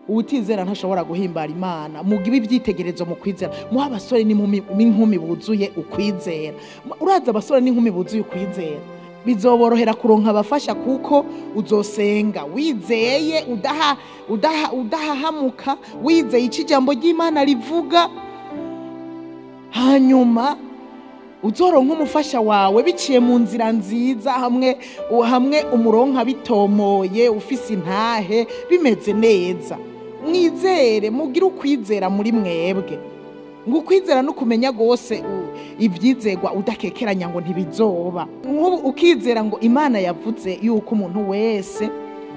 Uwutizera ntashobora guhimbara Imana. Mugibe ibyitegerezo mu kwizera, muha abasore n'inkumi buzuye ukwizera. Uraza abasore n'inkumi buzuye ukwizera, bizoborohera kuronka abafasha, kuko uzosenga wizeye, udahahamuka, wizeye icyo ijambo ry'Imana rivuga. Hanyuma uzoronka umufasha wawe biciye mu nzira nziza, hamwe umuronka bitomoye, ufise intahe, bimeze neza. Mwizere, mugire ukwizera muri mwebwe. Ngo ukwizera no kumenya gose ivyizegwa udakekeranya ngo ntibizoba. Nk'ubu ukizera ngo Imana yavuze yuko umuntu wese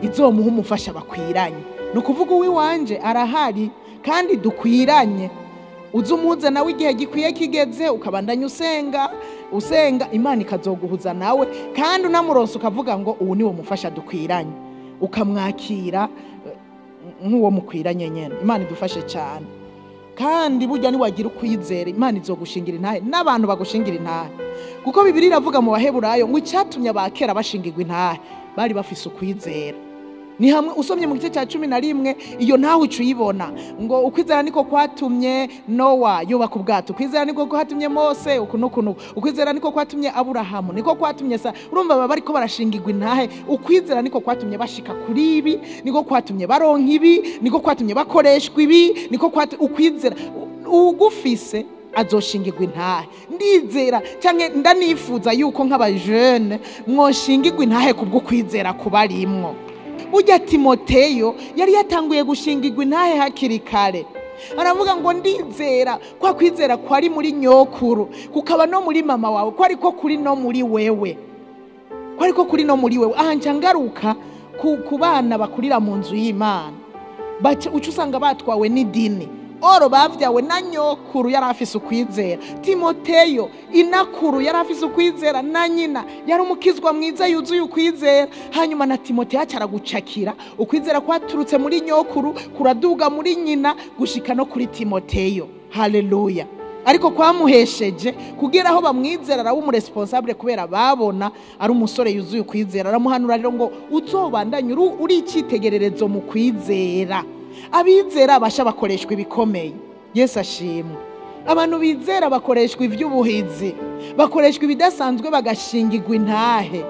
izomuha umufasha bakwiranye, ni ukuvuga uwiwanje arahari kandi dukwiranye. Uze umuhuza nawe igihe gikwiye kigeze, ukabandanya usenga usenga, Imana ikazoguhuza nawe, kandi unamuronse ukavuga ngo ubu niwo mufasha dukwiranye, ukamwakira nk'uwo mukwiranye nyene. Imana idufashe cyane. Kandi burya niwagira ukwizera, Imana izogushingira intahe n'abantu bagushingira intahe, kuko Bibiliya iravuga mu Baheburayo ngo icyatumye abakera bashingirwa intahe bari bafise ukwizera. Ni hamwe usomye mu gice cya 11, iyo ntawe uca uyibona ngo ukwizera niko kwatumye Nowa yubaka ubwato, ukwizera niko kwatumye Mose uku n'uku n'uku, ukwizera niko kwatumye Aburahamu, niko kwatumye sa. Urumva baba bariko barashingirwa intahe. Ukwizera niko kwatumye bashika kuri ibi, niko kwatumye baronka ibi, niko kwatumye bakoreshwa ibi, niko kwatumye ukwizera. Ugufise azoshingirwa intahe. Ndizera canke ndanifuza yuko nk'abajene mwoshingirwa intahe kubwo kwizera kubarimwo. Burya Timoteyo yari yatanguye gushingirwa intahe hakiri kare. Aravuga ngo ndizera kwa kwizera kwari muri nyokuru kukaba no muri mama wawe, kwari ko kuri no muri wewe, kwari ko kuri no muri wewe. Aha nca ngaruka ku bana bakurira mu nzu y'Imana, uca usanga batwawe n'idini, oro bavyawe na nyokuru yari afise ukwizera. Timoteyo inakuru yari afise ukwizera, na nyina yari umukizwa mwiza yuzuye ukwizera. Hanyuma na Timoteyo acaragucakira ukwizera kwaturutse muri nyokuru kuraduga muri nyina gushika no kuri Timoteyo. Haleluya! Ariko kwamuhesheje kugera aho bamwizera, araba umuresponsable kubera babona ari umusore yuzuye ukwizera. Aramuhanura rero ngo uzobandanye uri icyitegererezo mu kwizera. Abizera basha bakoreshwa ibikomeye. Yesu ashimwe. Abantu bizera bakoreshwa iby'ubuhizi, bakoreshwa ibidasanzwe, bagashingirwa intahe.